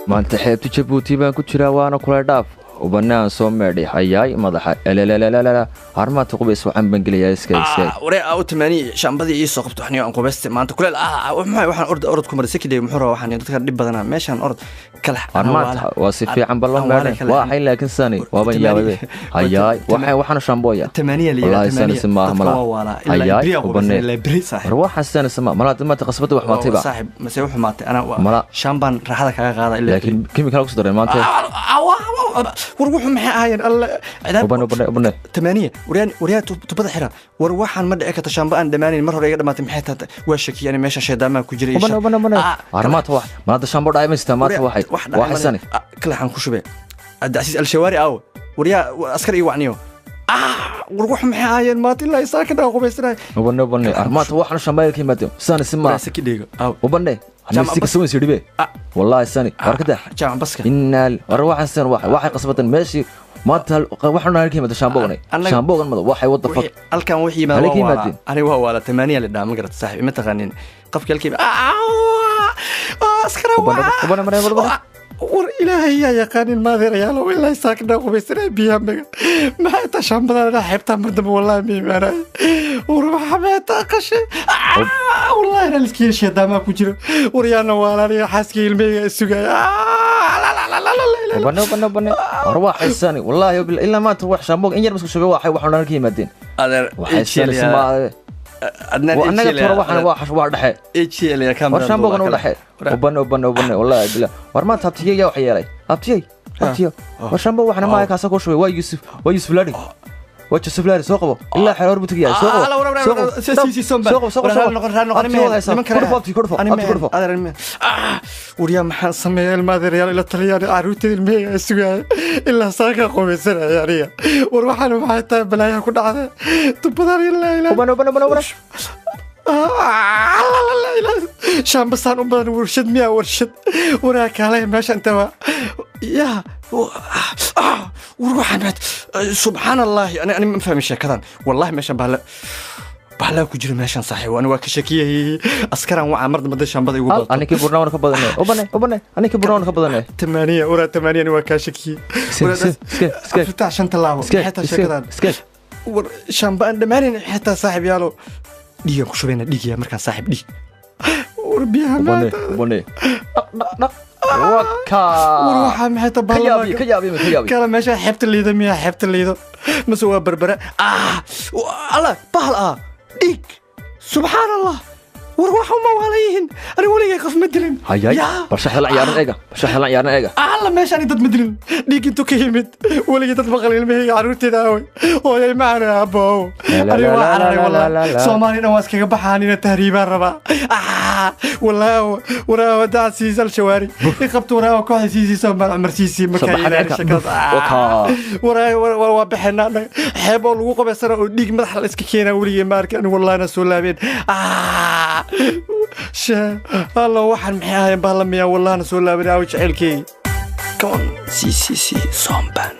Maanta xeebta Jabuuti baan ku jiraa, waana kula dhaaf ubanaan soo meedhay hayaay madaxa elelelelele harmaanta qubays waxaan bangelayaa iska iska Waree u tamaani shaambadii ii soo qabto waxniyo aan qubayste maanta kuleel. Maxay waxaan orod orod ku maray sekidhay muxuu rabaa waxaan dadka dhib badanaa meeshaan orod kala. Harmaanta waa si fiican ballan meedhay waa xay, laakiin sani waaban yaababe hayaay waxay waxaan shaambooya tamaaniya liya. Wallaahi sani si maaha mala hayaay ubane ilaa beri saaxib. War waxaan sani sama mala maanta qasbada wax maatay ba. Saaxib mase wuxuu maatay ana Mala. Shaambaan raaxada kaga qaada ilaa laakiin kimikal ku soo dareen maanta. War wuxuu maxay ahaayeen alle cidaab. Ubane ubane ubane. Tamaaniya waryaan waryaan tubada xira. War waxaan ma dhici karta shaamba aan dhammaanayn mar hore iga dhamaatay maxay tahay? Waa shakiyaan meesha shaydaamaha ku jiray. Ubane ubane ubane harmaanta wax maanta shaambo dhacay ma sitaa maanta waxay waxay sani. Kalaxaan ku shubee Cabdicasiis Alshawaari aawo waryaa askar ii wacniyo. War wax maxay ahaayeen maanta ilaa isaaka dhaa qubaysanay. Ubane ubane harmaanta waxaan shaambaya ka yimaadeen sani si maaha. Saki dhigo aawo. Ubane hanisi ka soo sidhibe wallaahi sani war ka daa. Jaamac baska. Inaa war waxaan san waxay qasbatan meeshii maanta waxaan halka yimaada shaambogan shaambogan mada waxay wada fak. Halkan wixii yimaada Halkay waa yimaadeen? Ani waa waala tamaaniya la dhaha ma garata saaxib ima taqaanin qofki halkii askara. Ubane ubane ubane ubane. War ilaahay yaa yaqaanin maadeerayaalo ilaa saakna qubaysanay biyaha maga maxay taa shaambadana dhaa xeebtaa mar dambe wallaahi ma imaanay. War maxaa meetaa qashay wallaahi inaan iska sheedaamaa ku jiro war yaana waalaaniga xaaskii ilmahayga isugaya. Ubane ubane ubane war waxay sani wallaahi ilaa maanta wax shaambogan in yar basku shubay waxay waxaan halka yimaadeen waxay sani si maaha annaga tora waxaan waa waa dhexe war shaambogan u dhexe ubane ubane ubane wallaahi billah war maanta abtiyey yaa wax yeelay abtiyey abtiyo war shaambo waxna maaha kaasa ku shubay waa Yuusuf waa Yuusuf Laari waa Joseph Laari soo qabo ilaa xeer hor buu tagayaa soo qabo soo qabo soo qabo soo qabo soo qabo abtiyo wada haysaa ku dhufo abtiyo ku dhufo abtiyo ku dhufo. Waryaa maxaan sameeya ilmaadeerayaal ila taliyaan caruurteeda ilmahayga sugaya ilaa saaka qubaysanaya aniga. War waxaan maxay tahay balaayaha ku dhacday tubadaan ilaa ilaa ubane ubane ubane ubane. Shaambasaan u badan warshad miyaa warshad waraa kaalay meesha inta waa yaa war waxaan maad subxaan allahi ani ma fahmin sheekadan wallahi meeshan bahla bahlaa ku jira meeshan saaxiib ani waa ka shakiyay askaran wacaa mar dambe shaambada igu badato. Aninkii burnawana ka badanay ubane ubane aninkii burnawana ka badanay. Tamaaniya waraa tamaaniya ani waa kaa shakiyey. Iske iske. Afartaa shan tallaabo iske xitaa iske sheekadan iske. War shaamba aan dhammaanayn xitaa saaxiib yaalo dhiigaan ku shubayna dhiigaya markaan saaxiib dhiig war biyaha ubane maanta ubane dhaq dhaq dhaq waka. War waxaa maxay ta ka yaabi ka yaabi ka yaabi. Kala meesha xeebta liido miyaa xeebta liido mase waa berbera alla bahal dhiig subxaan allah war wax uma waalayihiin ani weligay qof ma dilin. Hayay. Yaa. Bal shaxda la ciyaaran eega bal shaxda la ciyaaran eega. Alla meeshaan dad ma dilin dhiig intuu ka yimid weligay dad maqal ilmahayga caruurteeda aaway hooyay macana aabbow ani waa cararay wallahi Soomaali dhan waa iskaga baxaan ina tahriibaan rabaa wallaahi waraawa dacsiis Alshawaari i qabto waraawa kooxda siisii Soomaal Cumar siisii markaa Sabaxan ilaali cirka. shakada. Wakaa. Waraa waa baxeenaa annaga xeeb oo lagu qabaysana oo dhiig madaxa la iska keenaa weligay ma arkin ani wallahina soo laabeen alla waxaan maxay ahaayeen bahla miyaa wallahina soo laabeen aawo jaceylkeyga. Come on, CCC Somban.